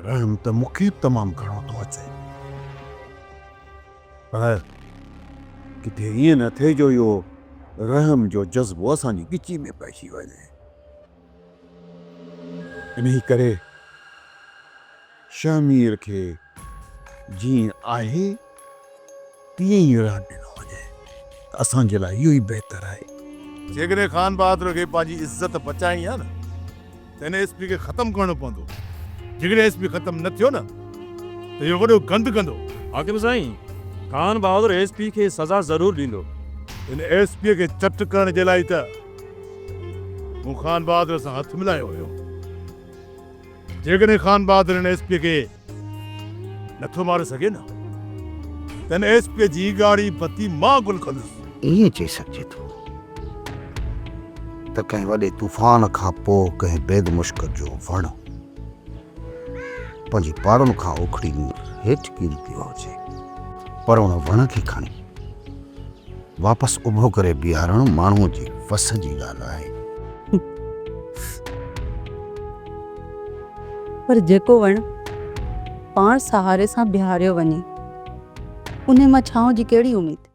رحم ته مون کي به تمام گهڻو ٿو اچي پر ڪٿي ائين نه ٿئي جو اهو رحم جو جذبو اسان جي ڳچي ۾ پئجي وڃي. انهي ڪري شهمير کي جيئن آهي تيئن ئي رهڻ ڏنو وڃي ته اسان جي لاء اهو ئي بهتر آهي. جيڪڏهن خان بهادر کي پنهنجي عزت بچائڻي آهي نه ته هن ايس پي کي ختم ڪرڻو پوندو. جيڪڏهن ايس پي ختم نه ٿيو نه ته اهو وڏو گند ڪندو. حاڪم سائين، خان بهادر ايس پي کي سزا ضرور ڏيندو. هن ايس پي کي چٽ ڪرڻ جي لاء ئي ته مون خان بهادر سان هٿ ملايو هيو. جيڪڏهن خان بهادر هن ايس پي کي نٿو ماري سگهي نه ته هن ايس پي جي ڳاڙهي بتي مان گل ڪندس. ائين چئي سگهجي ٿو ته ڪنهن وڏي طوفان کان پوء ڪنهن بيد مشڪ جو وڻ پنهنجي پاڙن کان اکڙي هيٺ ڪري پيو هجي، پر ان وڻ کي کڻي واپس اڀو ڪري بيهارڻ ماڻهوء جي وس جي ڳالهه آهي. پر جيڪو وڻ پاڻ سهاري سان بيهاريو وڃي، انهي مان ڇانو جي ڪهڙي اميد؟